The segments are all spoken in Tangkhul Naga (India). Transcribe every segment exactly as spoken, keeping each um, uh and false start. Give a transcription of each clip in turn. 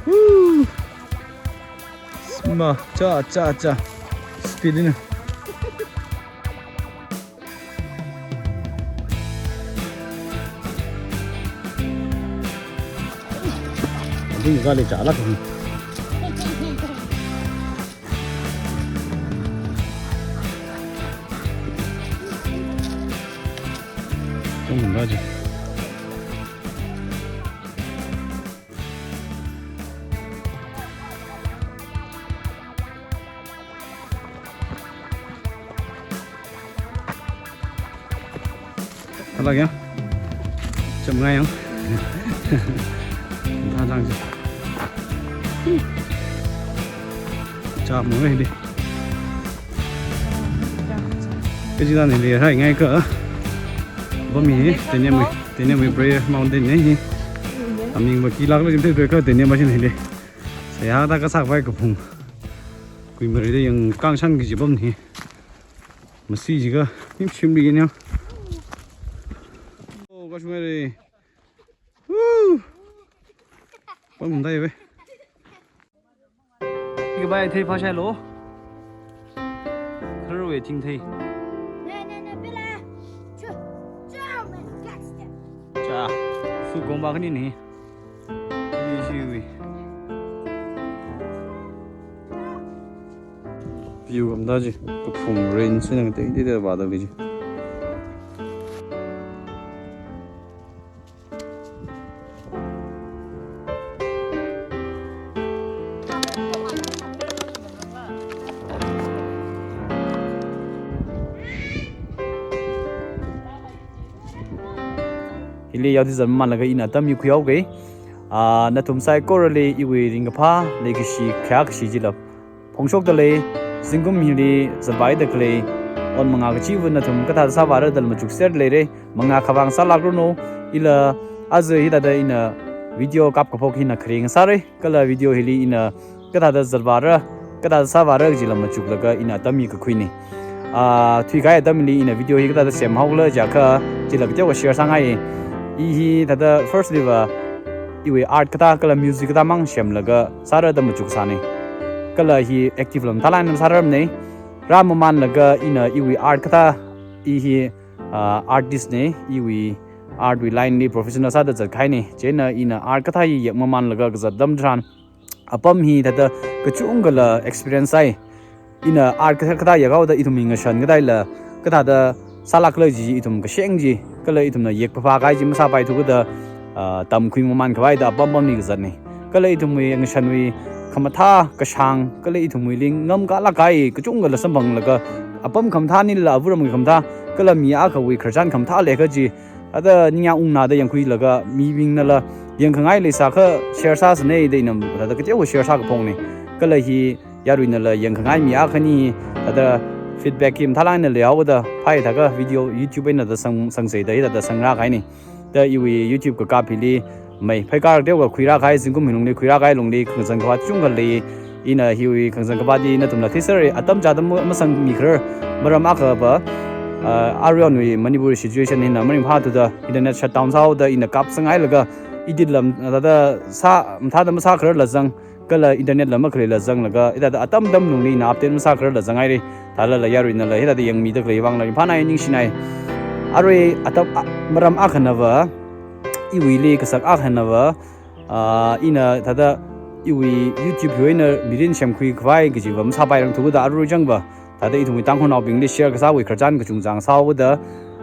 Woo! Sma, cha, cha, cha. Speed in. Abing kali cha la kung. Kung ba ji. Thala kya? Cham ngai yang. Tha thang ji. Cha mo ngai di. Kaji dan ni le hai ngai ka. Ba mi, tene mo, tene mo prayer mountain ne hi. Aming ba ki lak le jim te ka tene ba jin hi le. Saya ta ka sak bai ka phung. Kui mari de yang kang shan ki jibam ni. Masi ji ka, nim shim bi ni. Oh, gosh, mari. Woo! Pang dai be. Ki bai thei pha shai lo. Kharwe ting thei. Ne, ne, ne, pila. Chu, chu, man, catch them. Cha, su gong ba khani ni. View kam da ji, kaphung rain sina tei tei tei ba da ji. Hili yaudi zan manlaga ina atam hi khuihaoke. Ah, nathum saikorali iwui ringkaphā leikashi khayā kashi jila phongshokda lei, zingkum hili zatpaida khalei ot manga kachiva nathum kathāda sāvāra dala machukser leire, manga khavang sālākranu, ila aja hithāda ina video kapkaphok hina kharing sāre. Kala video hili ina kathāda zatvāra, kathāda sāvāra kajila machuklaga ina atam hi kakhuine. Ah, thuikahai atamli ina video hi kathāda semhaokhala jiakha, chila kateokha share sāngai. I hithāda first liva iwui art kathā kala music kathā mang semlaga sāra da machuksāne. Kala hi active lam thalai nam sāramne. Rāmamanlaga ina iwui art kathā, i hi, ah, artist ne, iwui art wui line li professional sāda zatkahaine. Chieina ina art kathā hi yakmamanlaga kazat atam tharan apam hithāda kachungkhala experience sāi. Ina art kathā kathā yakhaoda ithum hi ngashan kadaila kathāda sālākhala ji ithum kasheng ji, kala ithumna yakphāphā kahai ji masāpaithu kada, ah, tamkhui maman khavai da apam apamli kazatne. Kala ithumwui ngashanwui khamathā kashāng, kala ithumwuili ngamkalāk kahai kachungkhala samphanglaga apam khamathānila avāramwui khamathā, kala mi akhawui khararchan khamathā leikha ji, ada ningyāng ungnada yangkhuilaga mibingnala yangkhangai leisākha share sāsane da ina thāda kateokha share sākaphokne. Kala hi yaruinala yangkhangai mi akhani thāda feedback hi mathālāk eina leihaoda phāi thākha video YouTube eina da sang, sangseida hithāda sangrākahaine. Da iwui YouTube kakap hili mai phaikar teokha khuirākahai, zingkum hi lungli khuirākahai lungli khangazan khavāt chungkha lei. Ina hiwui khangazan khavātli nathumla theisāre, atam chāda ma-, masangmikharar maram akhava, ah, aruihonwui Manipur situation hina maringphāthuda internet shutdown sāhaoda ina kapsanghailaga edit lam, ah, thāda sā, mathāda masākhararla zang, kala internet lam makhaleila zanglaga hithāda atam atam lungli ina update masākhararla zanghaire. Thālala yaruinala hithāda yangmida khalei vangla ringphānai, ningshinai. Arui atam, a, maram akhanava, iwuili kasak akhanava, ah, ina thāda iwui YouTube hiwui eina mirin semkhui khavai kajiva masāpairangthu kada arui changva thāda ithumwui Tangkhulnaobingli share kasāwui khararchan kachungchang sāhaoda,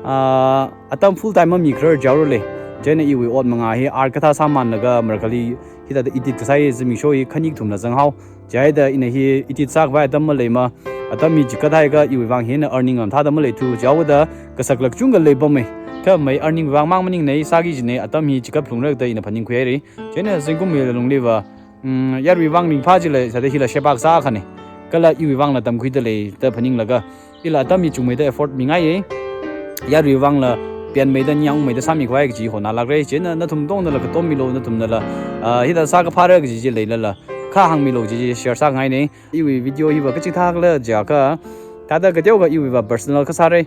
ah, atam full time mamikharar jaorale. Chieina iwui ot manga hi art kathā sāmanlaga marākhali hithāda edit kasā hi zimiksho hi khani kathumla zanghao. Chihaida ina hi edit sākhavai atam maleima, atam hi chikat haiakha iwui vang hina earning lam thāda maleithu, chihaoda kasakla kachungkha leipamme. Kha mai earning vang mang maningne, sāki kajine, atam hi chikat phalungra da ina phaningkhuihaire. Chieina zingkum hi lungliva, mm, yarui vang ringphā jila, sāda hila sheba kasā akhane. Kala iwui vangla tamkhuida lei da phaninglaga, ila atam hi chungmeida effort mingaiye. Yarui vangla pianmeida, ningyāng ungmeida sāmikhavai kaji honalākre. Chieina nathum katongnala katom milo, nathumnala, ah, hithāda sākaphāra kaji chi leilala, kha hāngmilu chi share sāngaina. Iwui video hiva kachikathā khala jiakha, thāda kateokha iwuiva personal kasāra.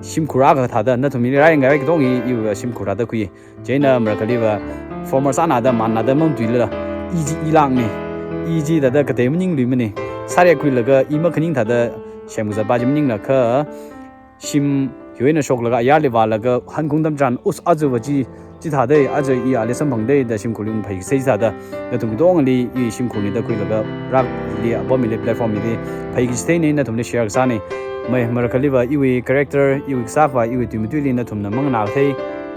Shimkhur akha thāda nathumli rāngai katonga iwuiva shimkhur thāda khui. Chieina marakhaliva former sānada mannada mamatuilala, i chi ilākna. I chi thāda katei maningluimana. Sārekkhuilaga i makhaning thāda semkazatpa chi maningla kha, shim hiwui eina shoklaga ayarli vālaga hankung atam tharan, us, aja va chi, chithādei, aja i ali samphangdei da shimkhurli ungphai sāsai thāda. Nathum katongali i shimkhurna da khuilaga rākli apam hili platform hili phai kachitheina nathumli share kasāna. Mai marakhaliva iwui character, iwui kasāva, iwui tui matuili nathumna manganākathei,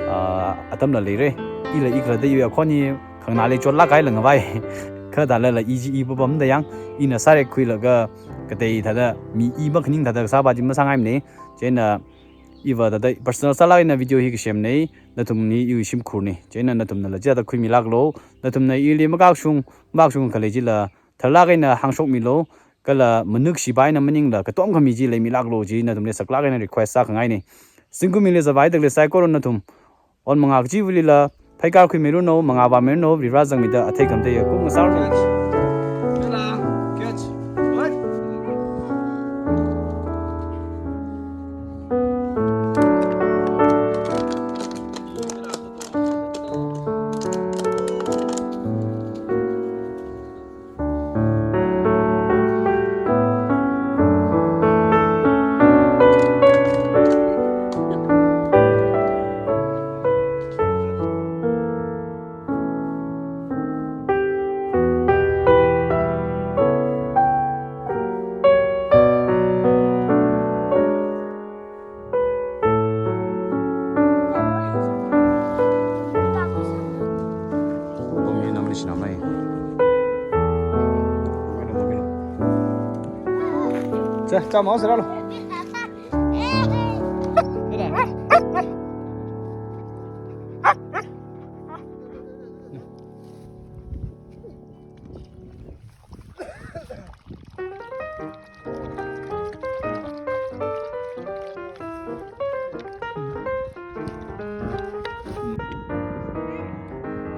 ah, atamla leira. Ila i khalatta iwui akhon hi khanganāli chotlāk kahaila ngavai. Kha thālala i chi i papamda yang, ina sārekkhuilaga katei thāda mi i makhaning thāda kasāpa chi masāngaimana. Chieina iva thāda personal sālāk eina video hi kasemna, nathumli iwui shimkhurna. Chieina nathumnala chithāda khuimilāklu, nathumna ili makakshung, makakshung khalei chila tharlāk eina hāngshokmilu, kala manuk shipai eina maningla katomkhami chi leimilāklu chi nathumli saklāk eina request sākhangaina. Zingkumli zāvai takli saikora nathum on mangā kachivālila pheikar khuimiranu, mangā vāmiranu, Varivara zangmida athei khamatei kum ngasāranu.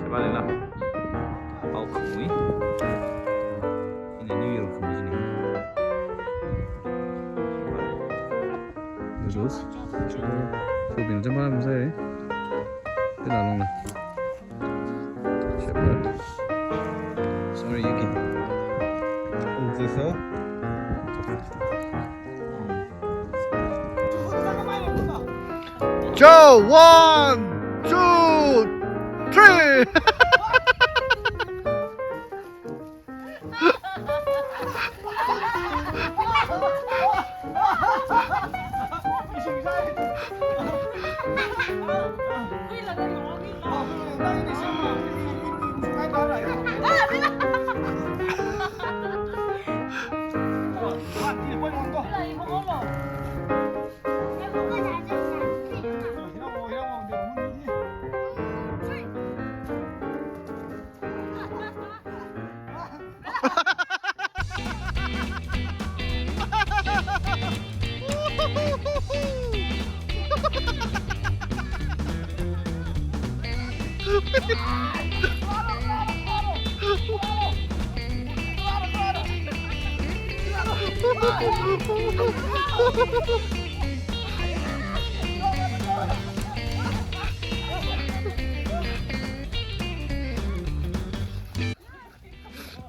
Chapalila. Pao khamui. Ina New Year khamui jini. Noodles. Chapal. Chapal bing chapal masai. Tila longla. Shepherd. Sorry, you can. Oh, this, huh? Joe, one, two, three.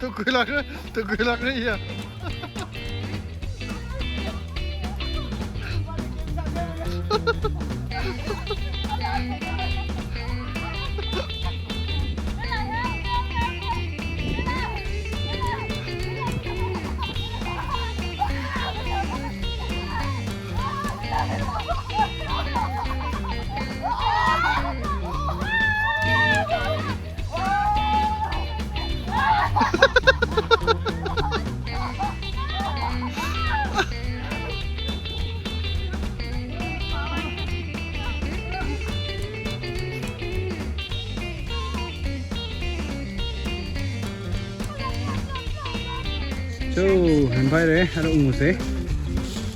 Tukuilakra, tukuilakra iya. Cho, hanpai re, ara ungse.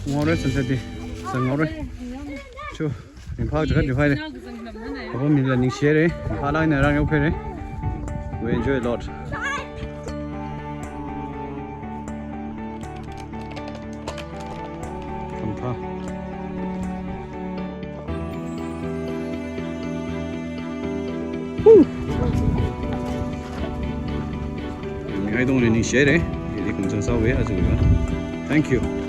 Ungore sunset di. Sangore. Cho. Ringphā chikhat ringphāre. Apam mila ningshire. Ringphā laina rang yaokhaire. We enjoy a lot. Ha. Woo! Mihaidongli ningshihaira. Ili kumchang sāhaowa, aja. Thank you.